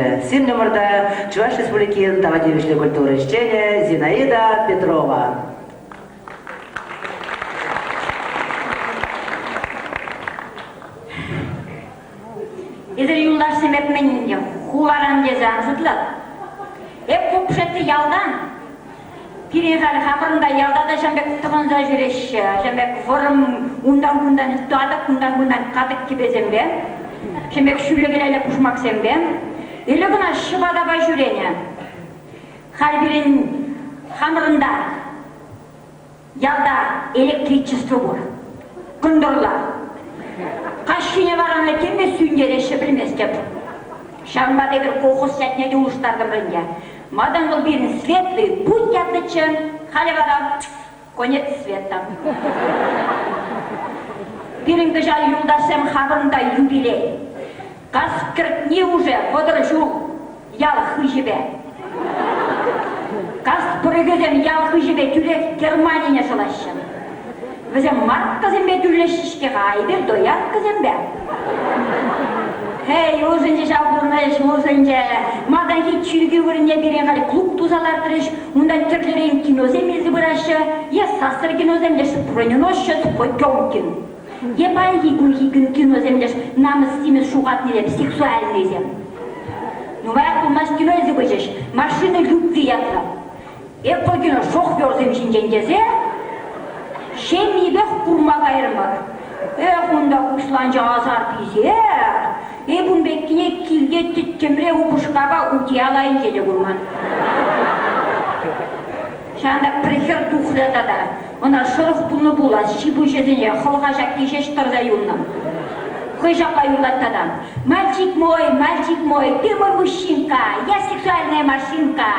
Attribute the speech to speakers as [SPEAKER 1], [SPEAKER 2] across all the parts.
[SPEAKER 1] Сирӗн умӑрта Чӑваш Республикин тава тивӗҫлӗ культура ӗҫченӗ Зинаида Петрова.
[SPEAKER 2] Эсир юлташсем эп мӗн хуларан тесе ан шутлӑр. Эп пупшетти ялтан. Пирӗн халь хамӑрӑн та ялта та ҫавӑн пек тӑхӑнса ҫӳреҫҫӗ. Ҫавӑн пек вӑрӑм унтан-кунтан татӑк, кунтан-кунтан катӑк кӗпесемпе, ҫавӑн пек ҫӳллӗ кӗлеллӗ пушмаксемпе. Ӗлӗк ӑна ҫӑпатапа ҫӳренӗ. Халь пирӗн хамӑрӑн та Ялта электричество пур. Кӑнтӑрла. Каҫхине вара ӑна темме сӳнтереҫҫӗ, пӗлместӗп. Ҫавӑнпа та эпир колхоз ятне те улӑштартӑмӑр ӗнтӗ. Малтан вӑл пирӗн Светлый путь ятлӑччӗ, халӗ вара конец света. Пирӗн кӑҫал юлташсем хамӑрӑн та юбилей. Газ кӗртни уже 30 ҫул ял хыҫӗпе. Газ пӑрӑхӗсем ял хыҫӗпе тӳрех Германине шӑлаҫҫӗ. Вӗсем марккӑсемпе тӳлеҫҫӗ-ҫке-ха, эпир дояркӑсемпе. Эй, улшӑнчӗ ҫав пурнӑҫ, улшӑнчӗ. Малтанхи чиркӳ вырӑнне пире халь клуб туса лартрӗҫ, унтан тӗрлӗрен киносем илсе пыраҫҫӗ. Е сассӑр киносем, леш броненосец Потемкин. Е паянхи кунхи киносем леш намӑс-симӗс ҫухатнипе сексуальныйсем. Нумаях пулмасть кино илсе пычӗҫ. Машина любви ятлӑ. Эп вӑл кино шоферсем ҫинчен тесе ҫемйипех курма кайрӑмӑр. Эх, унта пуҫланчӗ асар-писер. Эп ун пеккине килте тӗттӗмре упӑшкапа утиял айӗнче те курман. Ҫавӑнта пӗр хӗр тухрӗ тата. Ӑна шӑрӑх пулнӑ пулас, ҫи-пуҫӗсене хӑлха ҫакки ҫеҫ тӑрса юлнӑ. Хӑй ҫапла юрлать тата. «Мальчик мой, мальчик мой, ты мой мужчинка, я сексуальная машинка.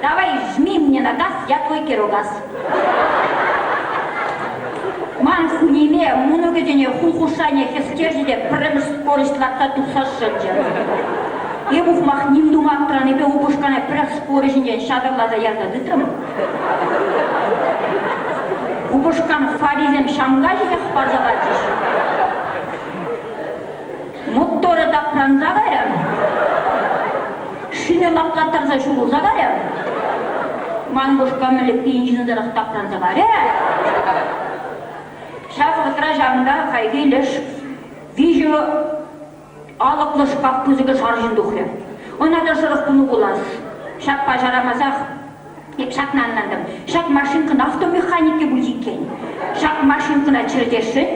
[SPEAKER 2] Давай жми мне на газ, я твой керогаз». Ман хунеме, мӑнукӗсене хул хушшине хӗстерчӗ те пӗрремӗш скорость лартса тухса шӑлчӗ. Эп ухмах ним тума аптранипе упӑшкана пӗрех скороҫӗнчен ҫатӑрласа ярса тытрӑм. Упӑшкан фарисем ҫамка ҫине хӑпарса ларчӗҫ. Моторӗ тапранса кайрӗ. Шине лаплаттарса ҫурӑлса кайрӗ. Ман упӑшка мӗнле бензин тӑрӑх тапранса кайрӗ. Ҫав вӑхӑтра ҫавӑнта хайхи леш виҫӗ алӑклӑ шкаф пысӑкӑш арҫын тухрӗ. Ӑна та шӑрӑх пулнӑ пулас. Ҫаппа ҫарамасах эп ҫакна ӑнлантӑм. Ҫак машинкӑн автомеханикӗ пулчӗ иккен. Ҫак машинкӑна чӗртесшӗн.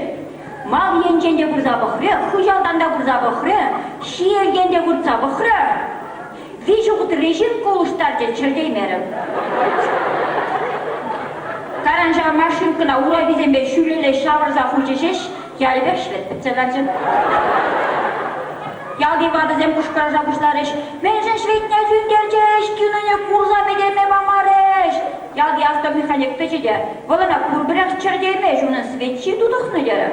[SPEAKER 2] Мал енчен те пырса пӑхрӗ, хыҫалтан та пырса пӑхрӗ, ҫиелтен те выртса пӑхрӗ. Виҫӗ хут резинка улӑштарчӗ, чӗртеймерӗм. Таран ҫав машинкӑна ураписемпе ҫӳлелле ҫавӑрса хучӗ ҫеҫ, ялӗпех ҫӗлет пӗтсе ларчӗ. Ялти ватӑсем кӑшкӑрса пуҫларӗҫ. Мӗншӗн ҫветне сӳнтерчӗҫ, киноне курса пӗтерме памарӗҫ. Ялти автомеханик тӑчӗ те, вӑл ӑна пурпӗрех чӗртеймест, унӑн свечи тутӑхнӑ терӗ.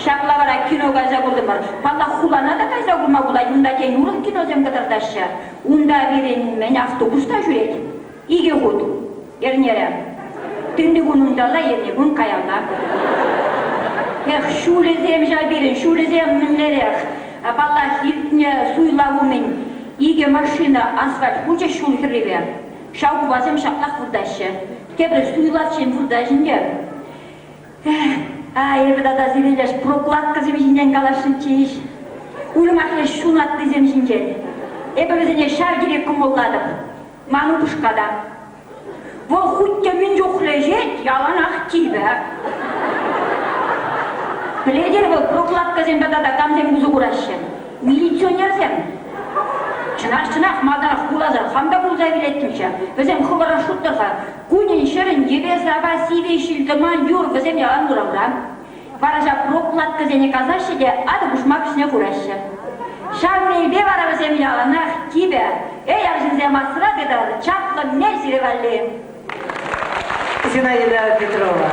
[SPEAKER 2] Ҫапла вара кино кайса куртӑмӑр. Паллах, хулана та кайса курма пулать, унта тен урӑх киносем кӑтартаҫҫӗ. Унта пирӗн мӗн автобус та ҫӳрет. Икӗ хут эрнере. Тунти кун унталла, эрне кун каялла. Эх, ҫулӗсем ҫав пирӗн, ҫулӗсем мӗнлерех. Паллах, иртнӗ суйлав умӗн икӗ машина асфальт хучӗ ҫул хӗррипе. Ҫав купасем ҫаплах выртаҫҫӗ. Тепӗр суйлавччен выртаҫ ӗнтӗ. А, эпӗ тата сире леш прокладкӑсем ҫинчен каласшӑнччӗ-иҫ. Уйрӑмах леш ҫунаттисем ҫинчен. Эпӗ вӗсене ҫав тери кӑмӑллатӑп. Ман упӑшка та. Вӑл хуть те мӗн чухлӗ ӗҫет, яланах типӗ. Пӗлетӗр вӑл прокладкӑсемпе тата камсем усӑ кураҫҫӗ? Милиционерсем. Чӑнах-чӑнах малтанах хуласӑр хам та кулса вилеттӗмччӗ. Вӗсем хӑвӑра шутлӑр-ха. Кунӗн-ҫӗрӗн йӗпе-сапа, сивӗ ҫил-тӑман, юр вӗсем ялан урамра. Вара ҫав прокладкӑсене касаҫҫӗ те атӑ-пушмак ӑшне хураҫҫӗ. Ҫав мелпе вара вӗсем яланах типӗ. Эй, арҫынсем, асра тытӑр, чаплӑ мел сире валли.
[SPEAKER 1] Зинаида Петрова.